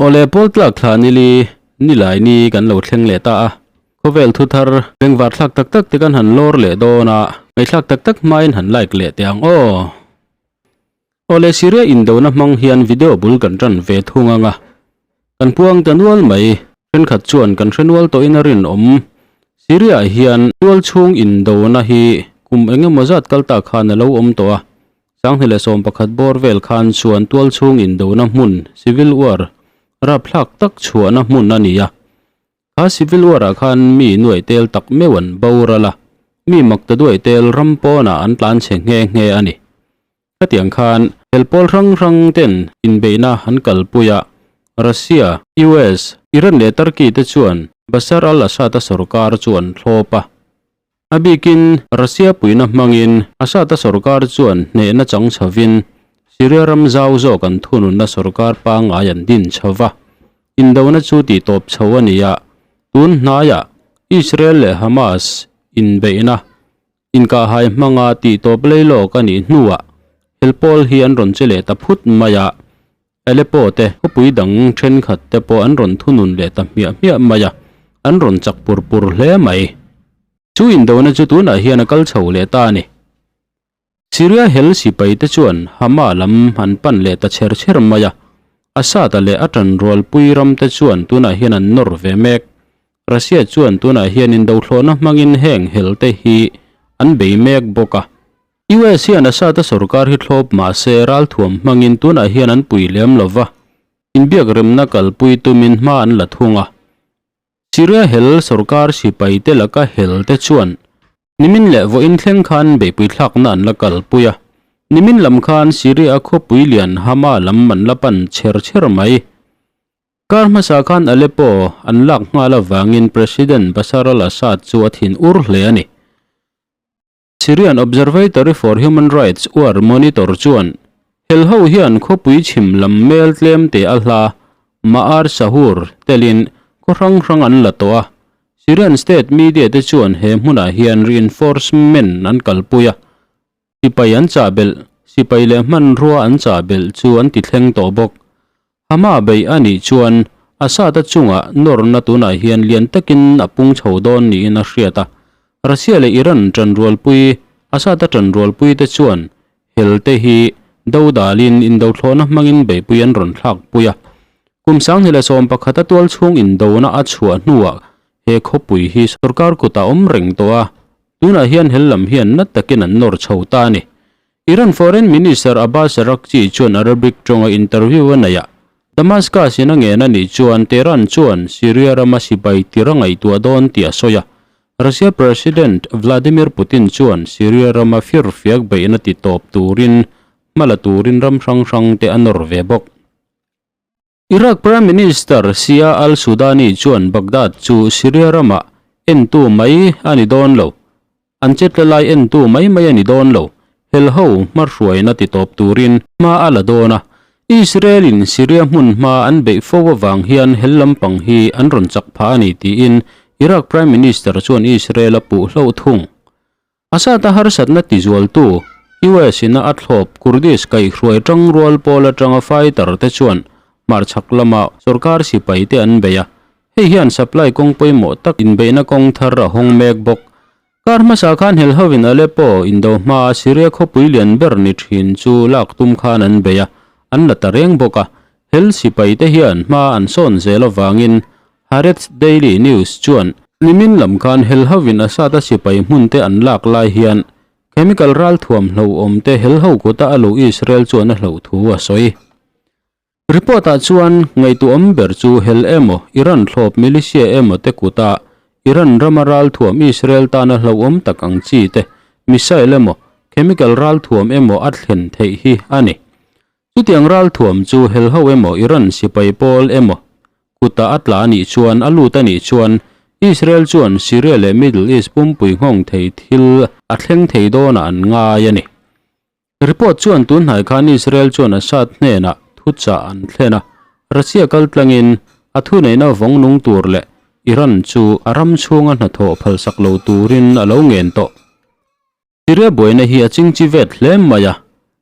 Awle pawl tlak thla nili nilai ni kan lo thleng leh ta a, khawvel thu thar bengvar thlak tak tak te kan han lawr leh dawn a, ngaihthlak tak tak hmain han like leh teh ang aw. Awle Syria indona hmang hian video bul kan tan ve thung ang a, kan puang ta nual mai, thenkhat chuan kan hre nual tawhin a rinawm. Syria ah hian tual chhung indona hi kum eng emaw zat kal tak khan a lo awm tawh a, Sanghnih leh 11 bawr vel khan chuan tual chhung indona hmun, civil war, rapthlak tak chhuahna hmun a ni a. Kha Civil War-ah khan mi nuaih tel tak meuh an boral a, mi mak ta duaih tel ram pawnah an tlan chhe nghe nghe a ni. Khatiang khan hel pawl hrang hrang ten inbeihna an kalpui a, Russia, US, Iran leh Turkey te chuan Bashar al-Assad-a sorkar chu an thlawp a. A bikin Russia puihna hmangin Assad-a sorkar chuan hnehna chang chhovin Syria ram zau zawk an thununna sorkar pangngai an din chho va. Indona chu tihtawp chho a ni a, tun hnaiah Israel leh Hamas inbeihna inkahhai hmanga tihtawp leilawk a nih hnuah helpawl hi an rawn che leh ta phut mai a, Aleppo te khawpui dang thenkhat te pawh an rawn thunun leh ta hmiah hmiah mai a, an rawn chak pur pur hle mai. Chu indona chu tunah hian a kal chho leh ta a ni. Syria hel sipai te chuan Hama lam an pan leh ta chher chher mai a, Assad-a leh a tanrualpui ram te chuan tunah hian an nawr ve mek. Russia chuan tunah hian indothlawhna hmangin heng hel te hi an bei mek bawk a. US hian Assad-a sorkar hi thlawp mah se ralthuam hmangin tunah hian an pui lem lo va, inbiak remna kalpui tumin hma an la thung a. Syria hel sorkar sipaite laka hel te chuan nimin leh vawiin thleng khan beihpui thlakna an la kalpui a. Nimin lam khan Syria-a khawpui lian Hama lam an la pan chher chher mai. Kar hmasa khan Aleppo an lak nghal avangin President Bashar al-Assad chu a thin ur hle a ni. Syrian Observatory for Human Rights, War Monitor, chuan hel ho hian khawpui chhim lam mel tlem te a hla Ma'ar Sahur telin khaw hrang hrang an la tawh a. Syrian state media te chuan he hmunah hian reinforcement an kalpui a, sipai an chah belh, sipai leh hmanrua an chah belh chu an ti thleng tawh bawk. Hama beih a nih chuan Assad-a chungah nawrna tunah hian lian takin a pung chho dawn niin a hriat a. Russia leh Iran ṭanrualpui, Assad-a ṭanrualpui te chuan hel te hi dodalin indothlawhna hmangin beihpui an rawn thlakpui a. Kum 2011 a tualchhung indona a chhuah hnuah he khawpui hi sorkar kutah awm reng tawh a, tunah hian hel lam hian na takin an nawr chho ta a ni. Iran Foreign Minister Abbas Araghchi chuan Arabic tawnga interview a neih ah Damascus in a ngen a nih chuan Tehran chuan Syria rama sipai tir a ngaihtuah dawn tih a sawi a. Russia President Vladimir Putin chuan Syria rama firfiak beihna ti tawp turin hma la turin ram hrang hrang te a nawr ve bawk. Iraq Prime Minister Shia al-Sudani chuan Baghdad chu Syria ramah entu mai a ni dawn lo, an chetla lai entu mai mai a ni dawn lo, helho hmahruaina titawp turin hma a la dawn a. Israel-in Syria hmun hma an beih fo avang hian hel lampang hi an rawn chak phah a ni tiin Iraq Prime Minister chuan Israel a puh hlauh thung. Assad-a harsatna tizualtu, US ina a thlawp Kurdish kaihhruai tangrual pawl atanga fighter te chuan hmarchhak lama sorkar sipai te an bei a, hei hian supply kawng pawimawh tak inbeihna kawng thar a hawng mek bawk. Kar hmasa khan helhovin Aleppo indo hmaa Syria khawpui lian ber ni thin chu lak tum khan an bei a, an la ta reng bawk a, hel sipai te hian hma an sawn zel avangin Haaretz Daily News chuan nimin lam khan helhovin Assad-a sipai hmun te an lak lai hian chemical ralthuam hlauhawm te helho kuta a luh Israel chuan a hlauh thu a sawi. Report-ah chuan ngaihtuahawm ber chu hel emaw Iran thlawp militia emaw te kuta Iran rama ralthuam Israel tana hlauhawm tak ang chi te missile emaw chemical ralthuam emaw a thlen theih hi a ni. Chutiang ralthuam chu helho emaw Iran sipai pawl emaw kuta a tla a nih chuan a lut a nih chuan Israel chuan Syria leh Middle East pumpui nghawng thei thil a thleng thei dawnah an ngai a ni. Report chuan tun hnai khan Israel chuan Assad hnenah thuchah an thlen a, Russia kaltlangin a thuneihna vawng nung tur leh Iran chu a ram chhunga hnathawh phalsak lo turin a lo ngen tawh. Syria buaina hi a chingchi vet hle mai a,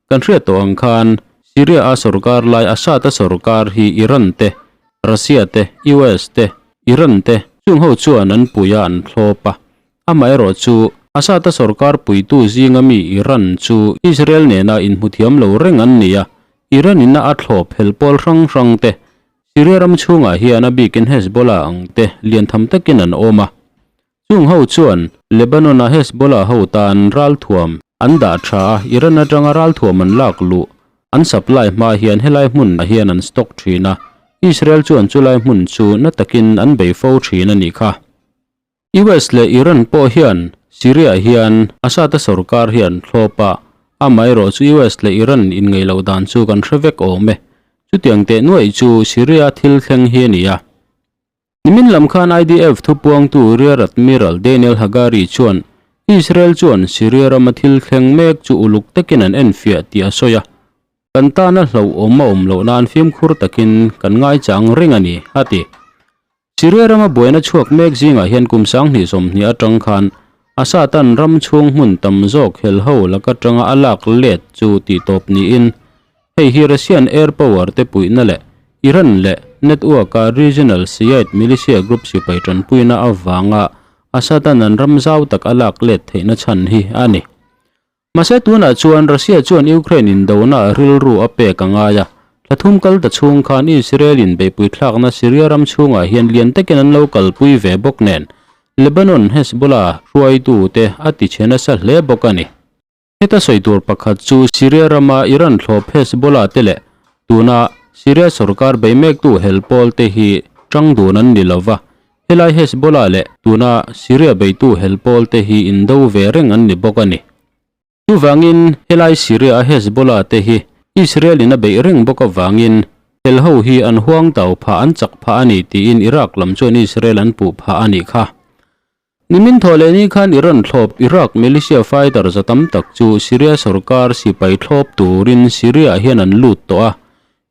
kan hriat tawh ang khan Syria-a sorkar lai Assad-a sorkar hi Iran te, Russia te, US te, Iran te chung ho chuan an pui a an thlawp a. Amaherawhchu, Assad-a sorkar puitu zinga mi Iran chu Israel nena inhmuthiam lo reng an ni a, Iran in a thlawp hel pawl hrang hrang te, Syria ram chhungah hian a bikin Hezbollah ang te lian tham takin an awm a. Chung ho chuan Lebanon-a Hezbollah ho tan ralthuam an dah tha a, Iran atanga ralthuam an lak luh an supply hma hian helai hmunah hian an stock thin a, Israel chuan chulai hmun chu na takin an bei fo thin a nih kha. US leh Iran pawh hian Syria hian Assad-a sorkar hi an thlawp a, amaherawh chu US leh Iran inngeih loh dan chu kan hre vek awm e. Chutiang teh nuaih chu Syria thil thleng hi a ni a. Nimin lam khan IDF thupuangtu Rear Admiral Daniel Hagari chuan Israel chuan Syria rama thil thleng mek chu uluk takin an enfiah tih a sawi a, Kan tana hlauhawm a awm loh nan fimkhur takin kan ngaichang reng a ni, a ti. Syria rama buaina chhuak mek zingah hian kum 2020 atang khan Assad-a'n ram chhung hmun tam zawk helho lak atanga a lak let chu tihtawp niin hei hi Russian air power te puihna leh Iran leh network-a regional Shiite militia group sipai tanpuina avanga Assad-a'n an ram zau tak a lak let theihna chhan hi a ni. Mahse tunah chuan Russia chuan Ukraine indona rilru a pek a ngai a, thla thum kal ta chhung khan Israel in beihpui thlakna Syria ram chhungah hian lian takin an lo kalpui ve bawk nen Lebanon Hezbollah hruaitute a ti chhe nasa hle bawk a ni. Heta sawi tur pakhat chu Syria rama Iran thlawp Hezbollah te leh tuna Syria sorkar bei mektu hel pawl te hi tang dun an ni lova, helai Hezbollah leh tuna Syria beitu hel pawl te hi indo ve reng an ni bawk a ni. Chuvangin helai Syria a Hezbollah te hi Israel in a beih reng bawk avangin hel ho hi an huang tau phah an chak phah a ni tiin Iraq lam chuan Israel an puh phah a nih kha. Nimin thawh leh ni khan Iran thlawp Iraq militia fighter za tam tak chu Syria sorkar sipai thlawp turin Syria hian an lut tawh a.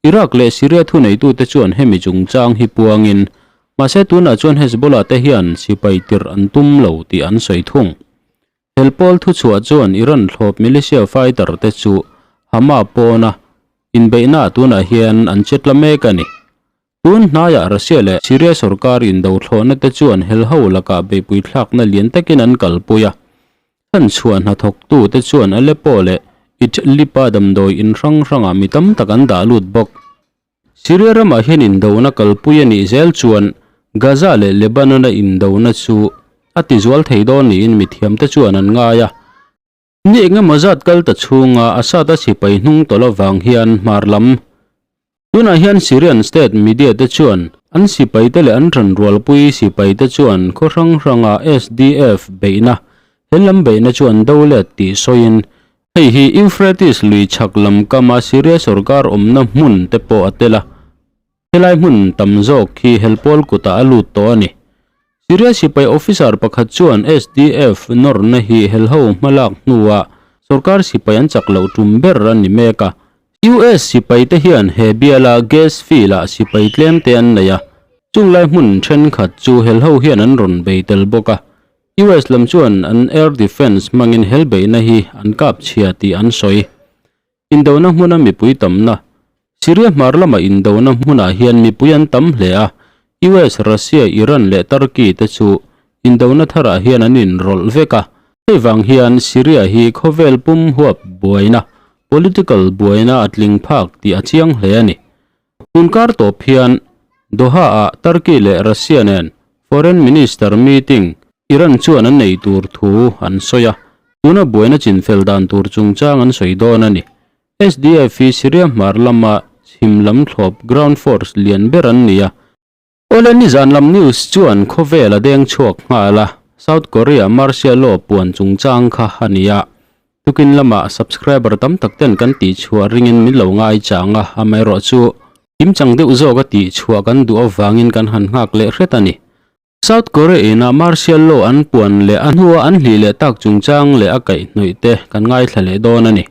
Iraq leh Syria thuneitute chuan hemi chungchang hi puangin, mahse tunah chuan Hezbollah te hian sipai tirh an tum lo tih an sawi thung. Helpawl thuchhuah chuan Iran thlawp militia fighter te chu Hama pawna inbeihnaah tunah hian an che tla mek a ni. Tun hnaiah Russia leh Syria sorkar indo thlawhna te chuan helho lakah beihpui thlakna lian takin an kalpui a. Chhanchhuah hnathawktu te chuan Aleppo leh Idlib-a damdawi in hrang hrangah mi tam tak an dah lut bawk. Syria ramah hian indona kalpui a nih zel chuan Gaza leh Lebanon-a indona chu a tizual thei dawn niin mithiamte chuan an ngai a. Ni engemaw zat kal ta chhunga Assad-a sipai hnung tawlh avang hian hmar lam Tunah hian Syrian state media te chuan an sipai te leh an tanrualpui sipai te chuan khaw hrang hranga SDF beihna he lam beihna chu an do let tih sawiin hei hi Euphrates lui chhak lam kama Syria sorkar awmna hmun te pawh a tel a. Helai hmun tam zawk hi helpawl kutah a lut tawh a ni. Syria sipai officer pakhat chuan SDF nawrna hi helho hmalak hnuah sorkar sipai an chak loh tum ber a ni mek a. US sipai te hian he biala gas field ah sipai tlem te an nei a, chunglai hmun thenkhat chu helho hian an rawn bei tel bawk a. US lam chuan an air defence hmangin helbeihna hi an kap chhia tih an sawi. Indona hmuna mipui tamna, Syria hmar lama indona hmunah hian mipui an tam hle a, US, Russia, Iran leh Turkey te chu indona tharah hian an inrawlh vek a. Hei vang hian Syria hi khawvel pum huap buaina, political buaina a tling phak tih a chiang hle a ni. Tunkar tawp hian Doha-ah Turkey leh Russia nen Foreign Minister meeting Iran chuan an nei tur thu an sawi a, tuna buaina chinfel dan tur chungchang an sawi dawn a ni. SDF hi Syria hmar lama chhim lam thlawp ground force lian ber an ni a. Awle nizan lam news chuan khawvel a deng chhuak nghal a, South Korea martial law puan chungchang kha a ni a. Tukin lamah subscriber tam tak ten kan tih chhuah ringin min lo ngai chang a, amaherawh chu kimchang deuh zawk a tih chhuah kan duh avangin kan han nghak leh hret a ni. South Korea inah martial law an puan leh a hnua an hlih leh tak chungchang leh a kaihhnawih te kan ngaithla leh dawn a ni.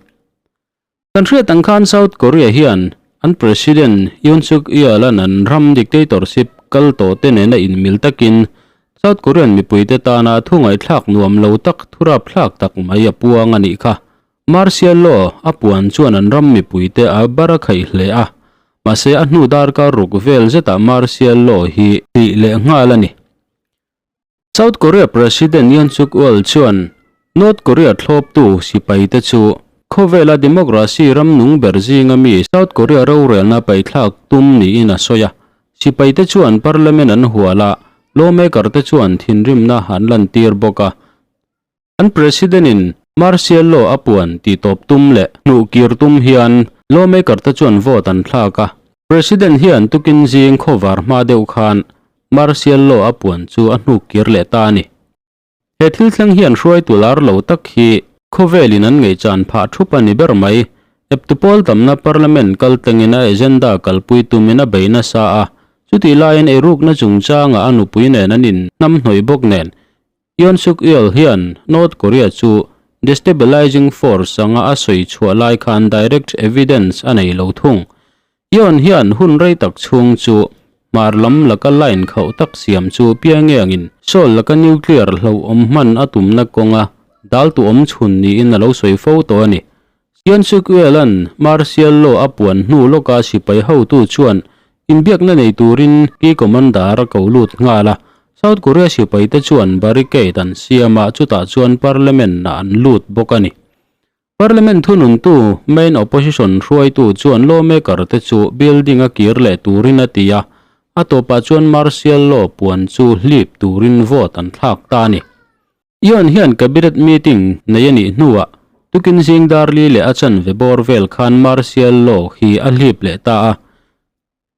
Kan hriat ang khan South Korea hian an President Yoon Suk Yeol-a'n an ram dictatorship kal tawh te nena inmil takin South Korean mipuite tana thu ngaihthlak nuam lo tak thu rapthlak tak mai a puang a nih kha. Martial law a puan chuan an ram mipuite a bar a khaih hle a. Mahse a hnu darkar ruk vel zetah martial law hi hlih leh nghal a ni. South Korea President Yoon Suk Yeol chuan North Korea thlawptu sipaite chu khawvela democracy ram nung ber zinga mi South Korea rorelna paithlak tum niin a sawi a. Sipaite chuan parliament an hual a, lawmaker te chuan thinrimna an lantir bawk a. An President-in martial law a puan tih tawp tum leh hnuh kir tum hian lawmaker te chuan vote an thlak a. President hian tukin zing khawvar hma deuh khan martial law a puan chu a hnuk kir leh ta a ni. He thil thleng hian hruaitu lar lo tak hi khawvelin an ngaihchan phah thup a ni ber mai. Eptupawl tamna parliament kal tlengin a agenda kalpui tumin a bei nasa a, chutih laiin eirukna chungchangah a nupui nen an inhnamhnawih bawk nen Yoon Suk Yeol hian North Korea chu destabilizing force anga a sawi chhuah lai khan direct evidence a nei lo thung. Yoon hian hun rei tak chhung chu hmar lam laka line khauh tak siam chu Pyongyang-in Seoul laka nuclear hlauhawm hman a tumna kawnga dal tu awm chhun niin a lo sawi fo tawh a ni. Yoon Suk Yeol-a'n martial law a puan hnu lawka sipai hotu chuan Inbiakna nei turin Key Commander a ko lut nghal a, South Korea sipaite chuan barricade an siam a, chutah chuan Parliament ah an lut bawk a ni. Parliament thununtu main opposition hruaitu chuan lawmaker te chu building a kir leh turin a ti a, a tawpah chuan martial law puan chu hlip turin vote an thlak ta a ni. Yoon hian cabinet meeting nei a nih hnuah tukin zing darli leh a chanve bawr vel khan martial law hi a hlip leh ta a.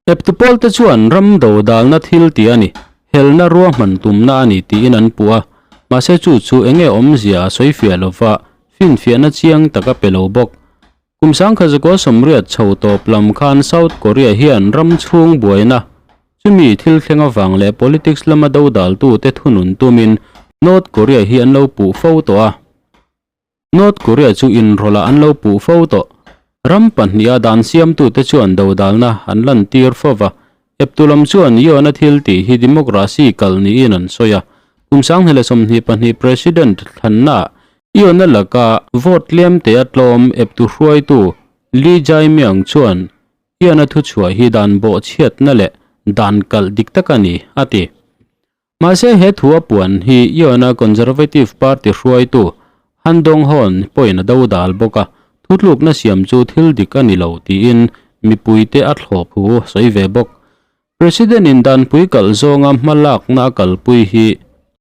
Eptupawl te chuan ram do dalna thil tih a ni, helna ruahman tumna a ni tiin an puh a, mahse chu chu enge awmzia a sawifiah lova finfiahna chiang tak a pe lo bawk. Kum sangkha 1980 chho tawp lam khan South Korea hian ram chhung buaina, chumi thil thleng avang leh politics lama dodaltute thunun tumin North Korea hi an lo puh fo tawh a. North Korea chu inrawlh-ah an lo puh fo tawh. Ram pahniha dan siamtute chuan dodalna an lantir fo va, Eptu lam chuan Yoon-a thil tih hi democracy kal niin an sawi a. Kum 2022 President thlannaah Yoon-a laka vote tlem te a tlawm eptu hruaitu Lee Jae-myung chuan Yoon-a thuchhuah hi dan bawhchhiatna leh dan kalh dik tak a ni, a ti. Mahse he thu a puan hi Yoon-a Conservative Party hruaitu Han Dong-hoon pawhin a dodal bawk a, thutlukna siam chu thil dik a ni lo tiin mipuite a thlawp thu a sawi ve bawk. President-in danpui kalh zawnga hmalakna a kalpui hi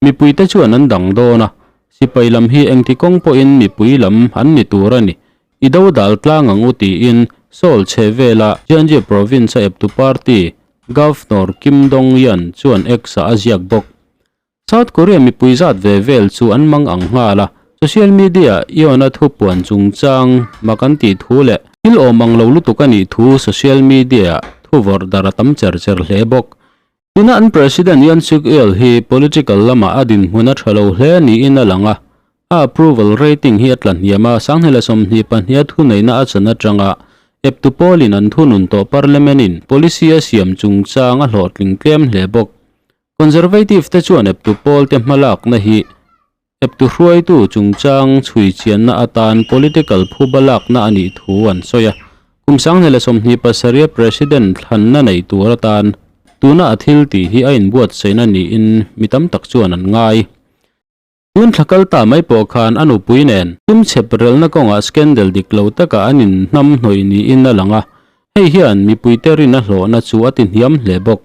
mipuite chuan an dang dawn a, sipai lam hi engti kawng pawhin mipui lam an ni tur a ni. I dodal tlang ang u tiin Seoul chhe vela Gyeonggi Province-a eptu party Governor Kim Dong-yeon chuan X-ah a ziak bawk. South Korea mipui zat ve vel chu an mang ang nghal a, social media Yoon-a thupuan chungchang mak an tih thu leh thil awm ang lo lutuk a nih thu social media-ah thu vawrh dar a tam cher cher hle bawk. Tuna an President Yoon Suk Yeol hi political lamah a dinhmun a tha lo hle niin a lang a, a approval rating hi a tla hniam a, 2022 a thuneihna a chan atanga eptu pawlin an thunun tawh parliament-in policy a siam chungchang a hlawhtling tlem hle bawk. Conservative te chuan eptu pawl te hmalakna hi eptu hruaitu chungchang chhui chianna atan political phuba lakna a nih thu an sawi a. Kum 2027 President thlanna nei tur atan tuna a thil tih hi a inbuatsaihna niin mi tam tak chuan an ngai. Tun thla kal ta mai pawh khan a nupui nen tum chhep relna kawngah scandal dik lo takah an inhnam hnawih niin a lang a, hei hian mipuite rin a hlawhna chu a ti hniam hle bawk.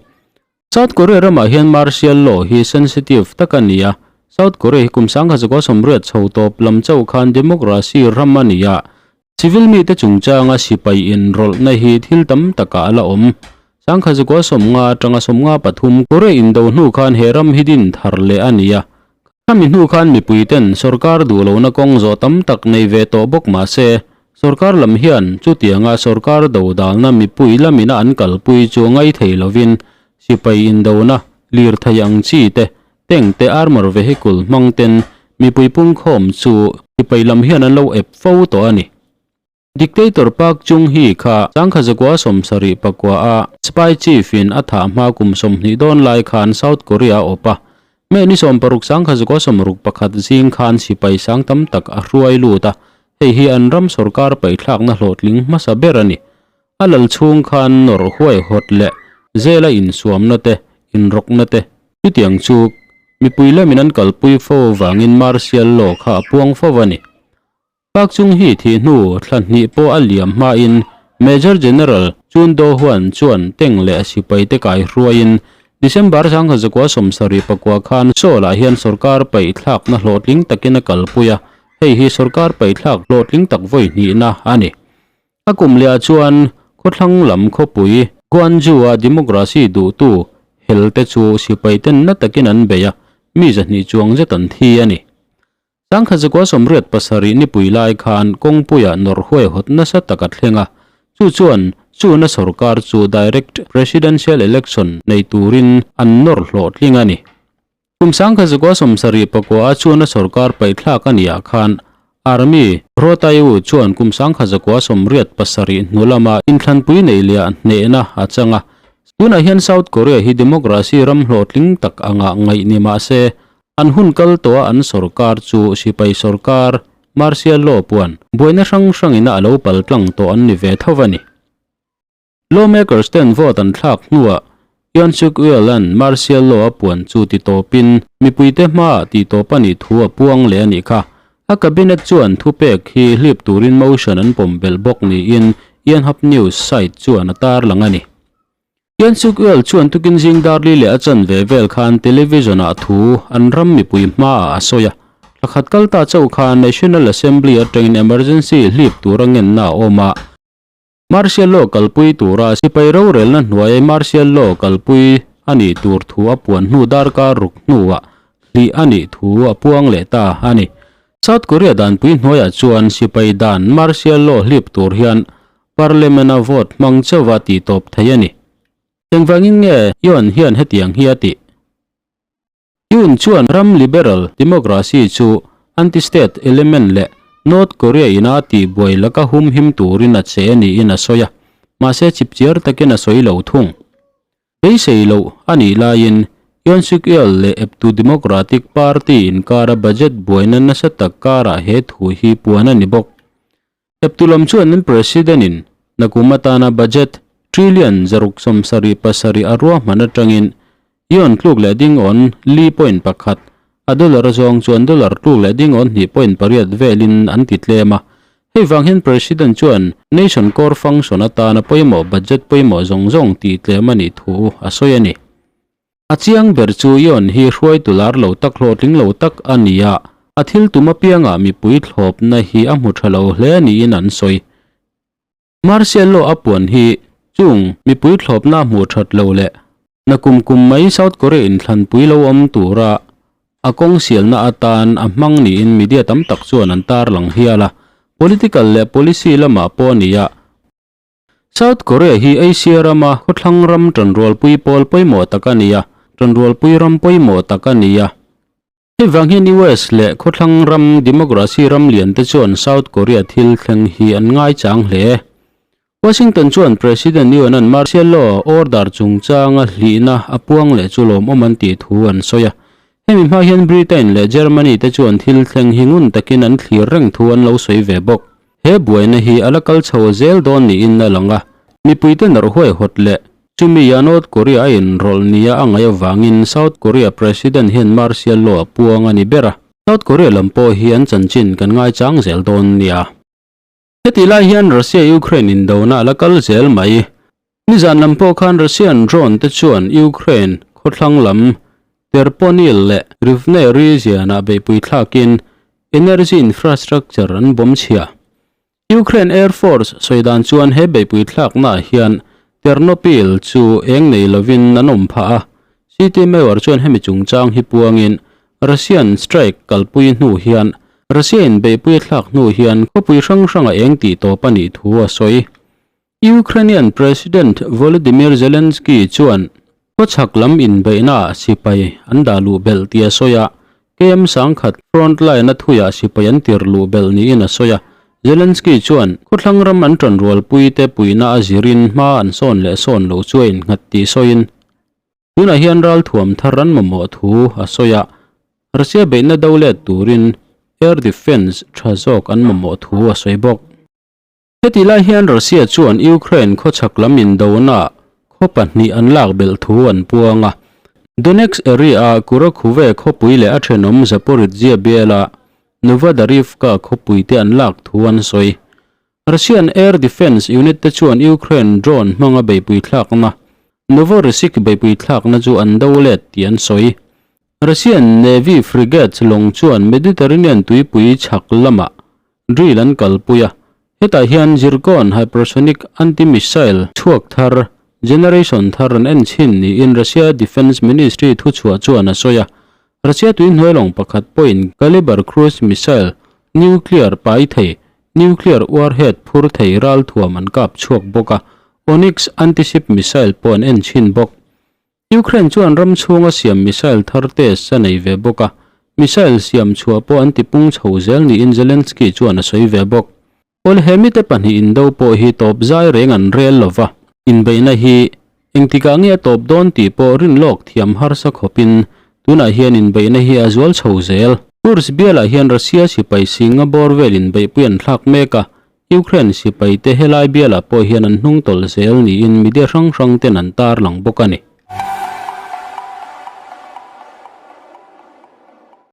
South Korea ramah hian martial law hi sensitive tak a ni a, South Korea hi kum 1980 chho tawp lam chauh khan democracy ram a ni a, civil mite chungchanga sipai inrawlhna hi thil tam takah a la awm. 1950 atanga 53 Korea indo hnu khan he ram hi din thar leh a ni a, Khami hnu khan mipuiten sorkar duh lohna kawng zawh tam tak nei ve tawh bawk mah se, sorkar lam hian chutianga sorkar dodalna mipui lamina an kalpui chu ngai thei lovin sipai indona, lirthei ang chi te, tank te armour vehicle hmang ten mipui pungkhawm chu sipai lam hian an lo ep fo tawh a ni. Dictator Park Chung Hee kha 1979 a spy chief in a thah hma kum 20 dawn lai khan South Korea a awp a. May ni 16 1961 zing khan sipai sang tam tak a hruai lut a, hei hi an ram sorkar paihthlakna hlawhtling hmasa ber a ni. A lal chhung khan nawrh huaihawt leh zela insuamna te, inrawkna te, chutiang chu mipui lamin an kalpui fo avangin martial law kha a puang fo a ni. Park Chung Hee thih hnu thla hnih pawh a liam hmain Major General Chun Do Hwan chuan tank leh sipaite kaihruaiin December 1974 khan Seoul-ah hian sorkar paihthlakna hlawhtling takin a kalpui a, hei hi sorkar paihthlak hlawhtling tak vawi hnihna a ni. A kum lehah chuan khawthlang lam khawpui Gwangju-a democracy duhtu helte chu sipaiten na takin an bei a, mi 200 chuang zet an thi a ni. 1987 nipui lai khan kawngpuiah nawrh huaihawt nasa tak a thleng a, chu chuan chuna sorkar chu direct presidential election nei turin an nawr hlawhtling a ni. Kum 1974 a chuna sorkar paihthlak a nih ah khan Army Rotaew chuan kum 1987 hnu lama inthlanpui neih leh ah hnehna a chang a. Tunah hian South Korea hi democracy ram hlawhtling tak anga ngaih ni mah se An hun kal tawh a an sorkar chu sipai sorkar, martial law puan, buaina hrang hrangin a lo pal tlang tawh an ni ve tho a ni. Lawmakers ten vote an thlak hnuah Yoon Suk Yeol-a'n martial law a puan chu ti tawpin mipuite hmaah tih tawp a nih thu a puang leh a nih kha. A cabinet chuan thupek hi hlip turin motion an pawm belh bawk niin Yonhap News site chuan a tarlang a ni. Yoon Suk Yeol chuan tukin zing darli leh a chanve vel khan television ah thu an ram mipui hmaah a sawi a. Thla khat kal ta chauh khan National Assembly atangin emergency hlip tura ngenna a awm a. Martial law kalpui tura sipai rorelna hnuaia martial law kalpui a nih tur thu a puan hnu darkar ruk hnuah hlih a nih thu a puang leh ta a ni. South Korea danpui hnuaiah chuan sipai dan martial law hlip tur hian Parliament-a vote hmang chauha tih tawp thei a ni. Engvangin nge Yoon hian hetiang hi a tih? Yoon chuan ram liberal democracy chu anti-state element leh North Korea ina tih buai laka humhim turin a che niin a sawi a, mahse chipchiar takin a sawi lo thung. Beisei loh a nih laiin Yoon Suk Yeol leh eptu Democratic Party inkara budget buaina nasa tak karah he thu hi puan a ni bawk. Eptu lam chuan an President-in nakum atana budget trillion 677 a ruahman atangin yuan tluk leh ding awn li point pakhat, a dollar zawng chuan dollar tluk leh ding awn hnih point pariat velin an ti tlem a. Hei vang hian President chuan nation core function atana pawimawh budget pawimawh zawng zawng tih tlem a nih thu a sawi a ni. A chiang ber chu Yoon hi hruaitu lar lo tak hlawhtling lo tak a ni a, a thil tum apiangah mipui thlawpna hi a hmu tha lo hle niin an sawi. Martial law a puan hi chung mipui thlawpna a hmuh that lo leh na kum kum mai South Korea inthlanpui lo awm tura a kawng sialna atan a hmang niin media tam tak chuan an tarlang hial a, political leh policy lamah pawh a ni a. South Korea hi Asia rama khawthlang ram tanrualpui pawl pawimawh tak a ni a, tanrualpui ram pawimawh tak a ni a. Hei vang hian US leh khawthlang ram democracy ram lian te chuan South Korea thil thleng hi an ngaichang hle. Washington chuan President Yoon-a'n martial law order chungchanga hlihna a puang leh chu lawmawm an tih thu an sawi a. Hemi hma hian Britain leh Germany te chuan thil thleng hi ngun takin an thlir reng thu an lo sawi ve bawk. He buaina hi a la kal chho zel dawn niin a lang a, mipuite nawrh huaihawt leh chumi a North Korea a inrawlh nia a ngaih avangin South Korea President hian martial law a puang a ni ber a, South Korea lam pawh hi an chanchin kan ngaichang zel dawn nia. Hetih lai hian Russia-Ukraine indona a la kal zel mai. Nizan lam pawh khan Russian drone te chuan Ukraine khawthlang lam Terponil leh Rivne region-ah beihpui thlakin energy infrastructure an bawm chhia. Ukraine Air Force sawi dan chuan he beihpui thlaknaah hian Ternopil chu eng nei lovin an awm phah a. City Mayor chuan hemi chungchang hi puangin Russian strike kalpui hnu hian Russia-in beihpui a thlak hnu hian khawpui hrang hranga eng tih tawp a nih thu a sawi. Ukrainian President Volodymyr Zelensky chuan khawchhak lam inbeihnaah sipai an dah luh belh tih a sawi a, KM sangkhat front line a thuiah sipai an tir luh belh niin a sawi a. Zelensky chuan khawthlang ram an tanrualpuite puihna a zirin hma an sawn leh sawn loh chu a innghat tih sawiin, tunah hian ralthuam thar an mamawh thu a sawi a, Russia beihna do let turin air defence tha zawk an mamawh thu a sawi bawk. Heti lai hian Russia chuan Ukraine khawchhak lam indona khaw pahnih an lak belh thu an puang a. Donetsk area-a Kurakhuve khawpui leh a thenawm Zaporizhzhia biala Novodarivka khawpui te an lak thu an sawi. Russian Air Defence Unit te chuan Ukraine drone hmanga beihpui thlakna Novorossiysk beihpui thlakna chu an do let tih an sawi. Russian Navy frigates lawng chuan Mediterranean tuipui chhak lamah drill an kalpui a, hetah hian Zircon hypersonic anti-missile chhuak thar generation thar an en chhin niin Russia Defence Ministry thuchhuah chuan a sawi a. Russia tuihnuai lawng pakhat pawhin Kalibr cruise missile nuclear pai thei nuclear warhead phur thei ralthuam an kap chhuak bawk a, Onyx anti-ship missile pawh an en chhin bawk. Ukraine chuan ram chhunga siam missile thar test a nei ve bawk a, missile siam chhuah pawh an tipung chho zel niin Zelensky chuan a sawi ve bawk. Awle he mite pahnih indo pawh hi tawp zai reng an rel lo va, inbeihna hi engtikah nge a tawp dawn tih pawh rinlawk thiam harsa khawpin tunah hian inbeihna hi a zual chho zel. Kursk bialah hian Russia sipai singa bawr vel inbeihpui an thlak mek a, Ukraine sipaite helai bialah pawh hian an hnung tawlh zel niin media hrang hrang ten an tarlang bawk a ni.